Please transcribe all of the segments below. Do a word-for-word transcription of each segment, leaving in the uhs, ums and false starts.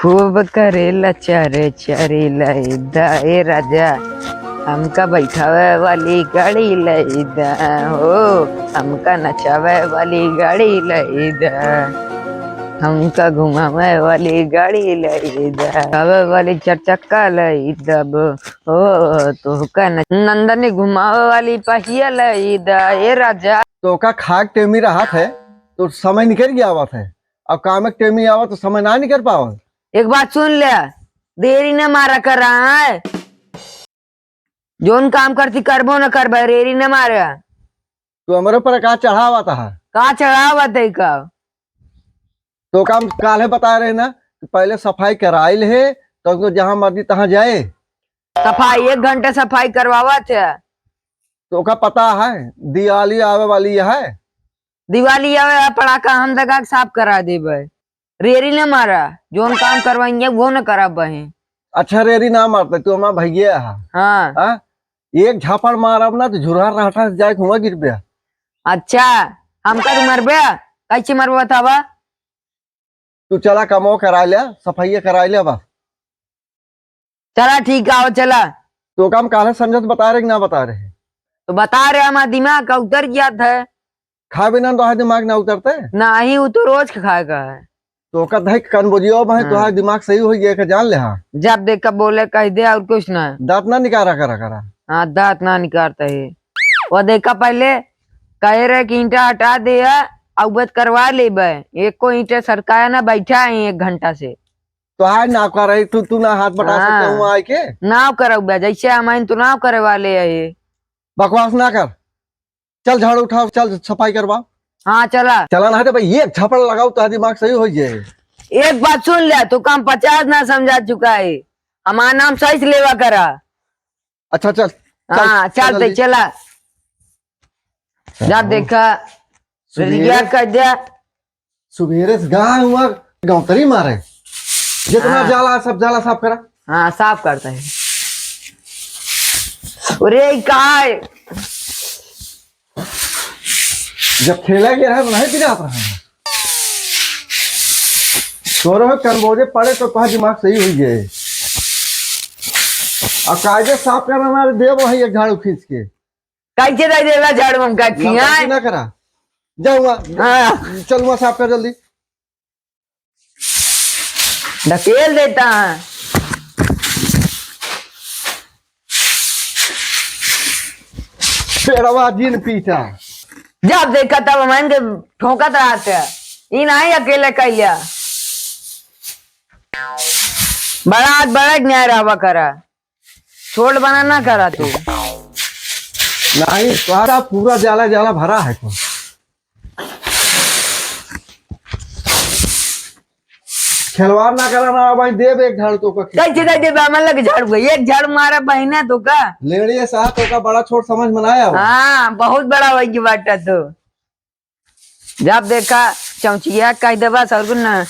खूब करेला चर चरी लई दा ए राजा, हमका बैठावे वाली गाड़ी लई दा हो, हमका नचावे वाली गाड़ी लई दा, हमका घुमावे वाली गाड़ी लई दा, आवे वाली चार चक्का लई दब हो, तोहका न-, नंदनी घुमावे वाली पहिया लई दा ए राजा। तोका खाक टेमी रहत है, तो समय निकल गया आवत है। अब काम के टेमी आवा तो समय ना निकल पावल। एक बात सुन ले, देरी न मारा कर रहा है। जोन काम करती करबो न करबे, रेरी न मारे। तू हमरे पर का चढ़ावत है? का चढ़ावत है का? तो काम काले बता रहे ना कि पहले सफाई कराइल है, तो जहाँ मर्जी तहाँ जाए। सफाई एक घंटे सफाई करवावत है। तोका पता है दिवाली आवे वाली है? दिवाली आवे है, पड़ाका हम दगा के साफ करा देबे। रेरी न मारा, जोन काम करवाएंगे वो न करब बहे। अच्छा रेरी ना मारते, तू हमार भैया है। हाँ। हाँ? एक झापड़ मारब ना तो झुरहर रहटा से जाए हुआ गिर बे। अच्छा, हमका तू मरबे? कैसे मरबे बतावा? तू चला कमो करा ले, सफाइया करा ले बा। चला ठीक है, आओ चला। तो काम काले समझत बता रहे कि ना बता रहे? तो बता रहे, हमारा दिमाग का उतर गया था। खा बिना तो दिमाग ना उतरते। नहीं, वो तो रोज खाए का है। तो का धाई कन बोलियो भाई, हाँ। तो दिमाग सही हो गया का जान ले। हाँ, जब देखा बोले कह दे और कुछ ना। दांत ना निकारा करा करा। हाँ, दांत ना निकारता है। वो देखा पहले कहे रहे कि ईंटा हटा दे, अवगत करवा लेबे। एको ईंटा सरकाया ना, बैठा है एक घंटा से। तो आज ना करे, तू, तू ना हाथ बटा हाँ। सकता हूँ आए के? नाव करौबे, जैसे हम आइन तो नाव करे वाले है। बकवास ना कर, चल झाड़ू उठाओ, चल सफाई करवाओ। हाँ, चला। चला ना है तो भाई, एक झापड़ लगाओ तो दिमाग सही हो जाए। एक बात सुन ले, तू काम पचास ना समझा चुका है, हमारा नाम सही से लेवा करा। अच्छा, चल, चल, हाँ, चल चलते, जल्दी। चला। जा हाँ। देखा, सुबेरे रिजल्ट कर दिया। सुबेरे से गाय हुआ, गौतरी मारे। जितना हाँ। जाला, सब जाला साफ करा। हाँ, साफ करता है। अरे, ई का है? जब खेला गया है, तो नहीं पिरात रहा है। तोरो में कनबोजे पड़े, तो तोहार दिमाग सही हुई जाए। आ कायदे साफ करना ना रे, देबो है एक झाड़ू खींच के। कैसे दे देला झाड़ू हम का ना, खियाए? गलती ना करा। जा हुआ। हाँ। चल हुआ साफ कर जल्दी। ढकेल देता है। पेड़वा जिन पीटा। जब देखा तब हम इनके ठोकत रहते हैं। ई नहीं अकेले कैलिया। बड़ा आज बड़ा न्याय रहवा करा। छोट बना ना करा तू। नहीं, तोहरा पूरा जाला जाला भरा है तो। खिलवाड़ ना करा ना भाई, देब एक झाड़ू तो का। कैसे दे देबे? हमन लगे झाड़ू है, एक झाड़ू मारा बहिना तो का। लेड़िए साहब तो का बड़ा छोट समझ में ना आवा। हाँ, बहुत बड़ा होई की बाटा तो। जब देखा चौचिया कह देबा सरगुन ना।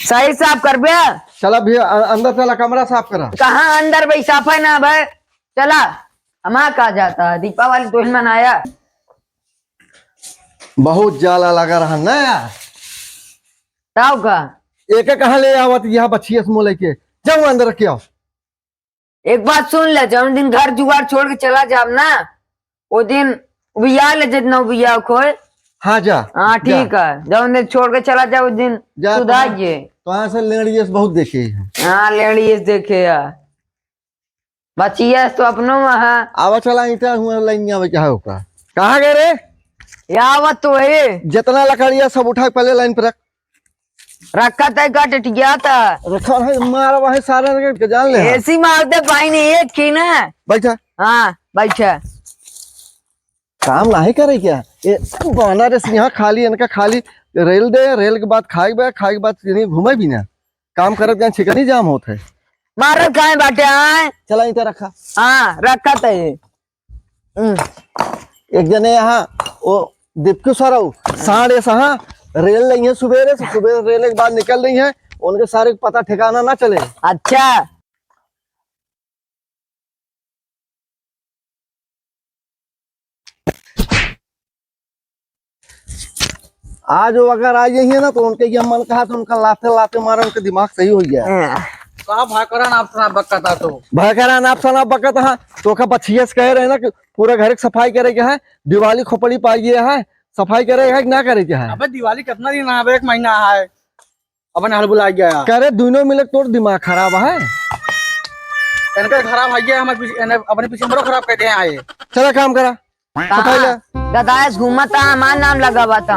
सही साफ करबे। चला भैया, अ-, अंदर चला, कमरा साफ करा। कहाँ अंदर भाई, साफ है ना भाई। चला, हमार का जाता है, दीपावली तो मनाया। बहुत जाला लगा रहा ना यार। ताऊ का? एके कहाँ ले आवत यहाँ बछिया से मुँह लेके? जाओ अंदर रख के आओ। एक बात सुन ले, जौन दिन घर जुगाड़ छोड़ के चला जाब ना, वो दिन उबिया ले जितना उबिया खोए। हाँ जा, हाँ, जा। ठीक है, जौन दिन छोड़ के चला जाब, उस दिन जा, सुधार तोहार, जे। तोहार से लेंड़ियस बहुत देखे हैं। हाँ, लेंड़ियस देखे है। बचिया तो अपनो में है। आवा चला, ईटा हुआ लाइन में आवे, क्या होगा? कहाँ गए रे? या आवत तो है। जितना लकड़िया सब उठा के पहले लाइन पर रख। रखा तय का टटिया था। रखा है, मार वही सारे के जान ले। ऐसी मारते पाई नहीं, एक की ना। बैठा। हाँ, बैठा। काम नाही करे क्या? ये बाना रे सिंहा, खाली इनका खाली रेल दे, रेल के बाद खाए बे, खाए के बाद इन्हीं घूमे भी ना। काम करत यहाँ छिकनी जाम होत है। मारत काहे बाटे आए? चला इधर रखा। हाँ, रखा तय। हम्म। एक जने यहाँ वो दीपकू सरऊ साढ़े सहा रेल लइहे सुबेरे से, सुबेरे रेल के बाद निकल रही है, उनके सारे के पता ठिकाना ना चले। अच्छा। आज वो अगर आ जाइए ना, तो उनके ये मन कहा, तो उनका लाते लाते मारे, उनका दिमाग सही हो गया। हाँ। का भाई करा ना, आप सुना बकता तो। भाई करा ना, आप सुना बकता, हाँ। तो का बछिया से कह रहे ना कि पूरा घर की सफाई करे के है, दिवाली खोपड़ी पाइए है, सफाई करे के है कि ना करे के है? अबे दिवाली कितना दिन है? अब एक महीना है, अपन हल बुला गया। करे दोनों मिले तोर दिमाग खराब है। इनका खराब है, ये हमारे पीछे, इन्हें अपने पीछे हमरो खराब कर दे आए। चला काम करा। कहाँ? पता ही ना। गदाएस घूमता, हमार नाम लगावता।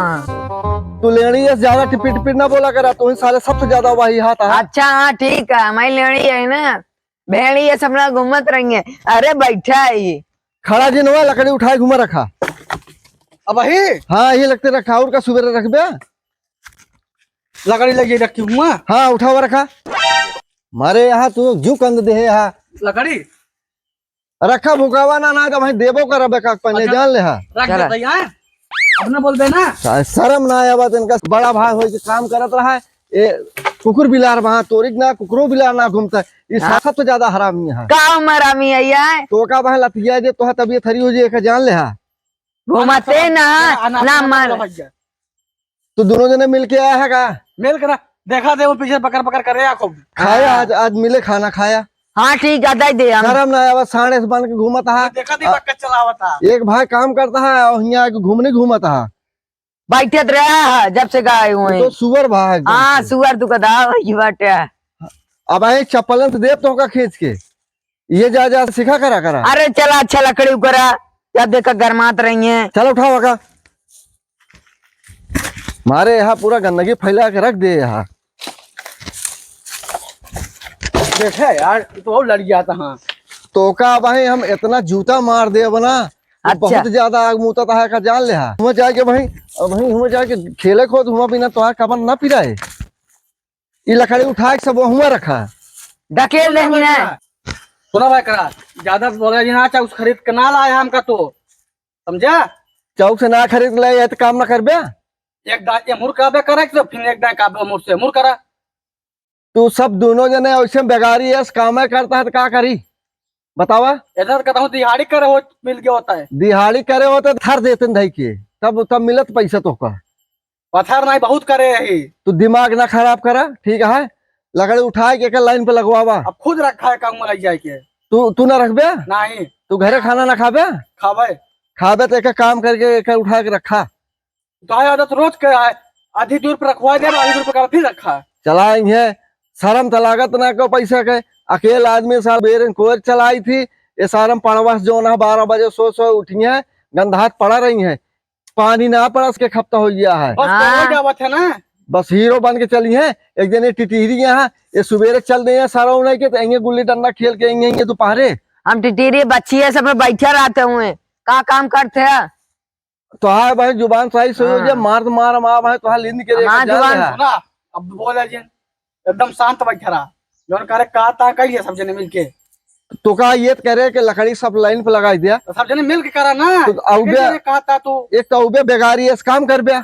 तू लेड़ी है, ज्यादा टिपिट टिपिट ना बोला करा, तू ही साले सबसे ज्यादा वही हाथ है। अच्छा, हाँ, ठीक है, मैं लेड़ी है ना, भेड़ी है, सब ना घूमत रही है। अरे, बैठा है ये। खड़ा जिन हुआ, लकड़ी उठाए घूमा रखा। अब वही? हाँ, ये लगते रखा, और का सुबेरे रखबे? लकड़ी लगी रखी हुआ। हाँ, उठावा रखा। मारे यहाँ तू जू कंद दे है यहाँ। लकड़ी? रखा भुकावा ना, ना तो भाई देबो करबे का पन्ने, चला। जान ले हा। रख चला। देता यहाँ। अपने बोल दे ना। सा-, शर्म ना आया बात इनका, बड़ा भाई होई के काम करत रहा है। ए, कुकुर बिलार वहाँ तोरिक ना, कुकुरो बिलार ना घूमता है। ये हाँ। सबसे ज्यादा हरामी है। का हम हरामी है ये? तो का भाई लतिया जे तोहा तबीयत हरी हो जे, एका जान ले हा। घूमते ना, ना, ना, ना, ना, मर। ना, भैया। तो दोनों जने मिल के आया है का? मिल के ना, देखा दे वो पीछे पकड़ पकड़ करे आ खूब। खाया हाँ। आज, आज मिले खाना खाया। हाँ, ठीक है, दे दे हम। शर्म ना आवा, साढ़े से बन के घूमत हा। देखा दे आ, बक्का चलावत हा। एक भाई काम करता है और यहाँ आके घूमने घूमत हा। बैठत रहा है, जब से गाय हुए। तो सुअर भाई एकदम हाँ, से। सुअर तू कदा, ये बाटे। अब आए चप्पलन से देव तो का खींच के। ये जा, जा, सीखा करा, करा। अरे चला, अच्छा लकड़ी करा, जब देखा गरमात रही है। चल उठावा का। मारे यहाँ पूरा गंदगी फैला के रख दे यहाँ। देखे यार, तू तो और लड़ गया था। हाँ। तो का भाई, हम इतना जूता मार दे बना, अच्छा। बहुत ज्यादा आग मुतत है का जान ले हा। हुआ जाके भाई, अब भाई हुआ जाके खेले खोद हुआ बिना तोहार कपन ना पिराए। ई लकड़ी उठा के सब हुआ रखा। ढकेल देंगे ना। सुना भाई करा, ज्यादा बोला जी ना, चाहे उस खरीद के ना लाए हमका तो, समझा? चौक से ना खरीद ले, ये तो काम ना करबे। एक दांत ये मुड़ काबे करे, तो फिर एक दांत काबे मुड़ से मुड़ करा। तू सब दोनों जने ऐसे बेगारी है, काम करता है तो का करी? बतावा। इधर कहता हूँ दिहाड़ी करे हो, मिल गया होता है। दिहाड़ी करे होते थर देते धई के, तब, तब मिलत पैसा तो का। पत्थर नहीं बहुत करे यही। तू दिमाग ना खराब करा, ठीक है? लकड़ी उठाए के एकर लाइन पे लगवावा। अब खुद रखा है कहूँ मलाई जाए के। तू, तू ना रखबे? नहीं। तू घरे खाना ना खाबे? खाबे। खाबे तो एक काम करके एक उठा के रखा। तो है आदत रोज के है, आधी दूर पर रखवा दे, आधी दूर पर फिर रखा। चलाएंगे, शर्म तो लागत ना को पैसा के। अकेल आदमी साल बेरन कोर चलाई थी, ये सारम पड़वा से जोन है, बारह बजे सो सो उठी है, गंधात पड़ा रही है। पानी ना पड़ा, उसके खपता हो गया है। बस तो हो हाँ। जावत है ना। बस हीरो बन के चली है। एक दिन ये टिटिहरी यहाँ, ये सुबेरे चल दे हैं सारा उन्हें के, तो यहीं गुल्ली डंडा खेल के यहीं, यहीं दोपहरे। हम टिटिहरी बच्ची है, सब में बैठे रहते हुए, का काम करते हैं? तोहार भाई जुबान सही से हो हाँ। जे, मार तो मार, मार भाई तोहार लिंद के हमार लेके जा जुबान रहा। सुना, अब बोला जिन, एकदम शांत बैठ रहा। जौन करे कहा ता कहिए सब जने मिलके। तो का ये करे के लकड़ी सब लाइन पे लगाई दिया? तो सब जने मिल के करा ना। तो अउबे एक जने कहा ता तू। एक तो अउबे बेगारी है, इस काम कर बे।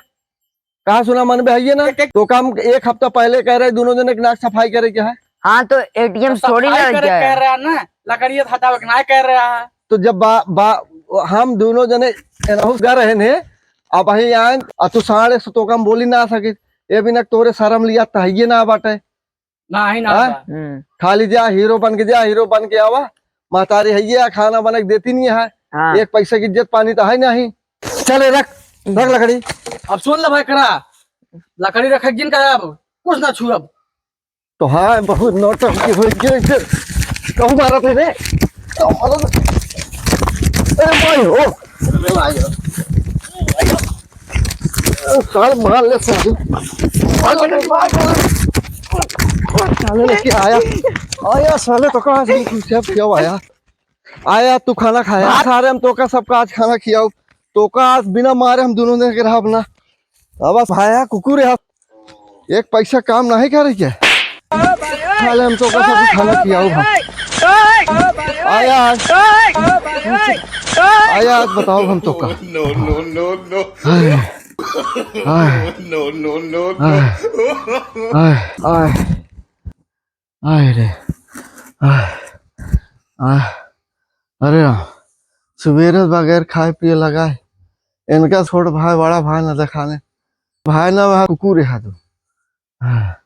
कहा सुना मन में है ये ना? एक, एक तो काम एक हफ्ता पहले कह रहे दोनों जने के नाक सफाई करे के है। हाँ, तो एटीएम तो थोड़ी सफाई ना करे जाए। कह रहा है ना, लकड़िया हटावे के ना कह रहा है। तो जब बा, बा, हम दोनों जने एनहुस गा रहे ने, अब वहीं आए, आ तू साढ़े से तो कम बोली ना सके, ये बिना तोरे शर्म लिया तहिए ना बाटे। ना ही ना हाँ? बा। हम्म। खाली जा, हीरो बन के जा, हीरो बन के आवा, महतारी है ये, खाना बना के देती नहीं है, हाँ। एक पैसा की इज्जत पानी तो है नहीं। चले रख, रख लकड़ी। अब सुन ले भाई करा, लकड़ी रखे जिन का अब कुछ ना छुअब। तो हाँ, बहुत नौटंकी हो गई। कहूँ मारा थे रे? कहूँ मारा थे? अरे भाई हो, अरे भाई हो। साल मार ले साल। साले लेके आया, आया साले तो कहाँ से क्या आया? आया तू खाना खाया। सारे हम तोका सबका आज खाना खियाओ। तोका आज बिना मारे हम दोनों जने के रहब ना। अब बस भाया कुकुर है। एक पैसा काम नहीं करे क्या? साले हम तोका सबका खाना खियाओ हम। आया आज। आया आज बताओ हम तोका। No, no, no, no। आय। आय। No, no, no, no। आय। आय। आय। आय रे, आय, आय, अरे राम, सुबेरे बगैर खाए पिए लगा है। इनका छोट भाई, बड़ा भाई न देखाने, भाई ना, वहाँ कुकुर है तो। हाँ।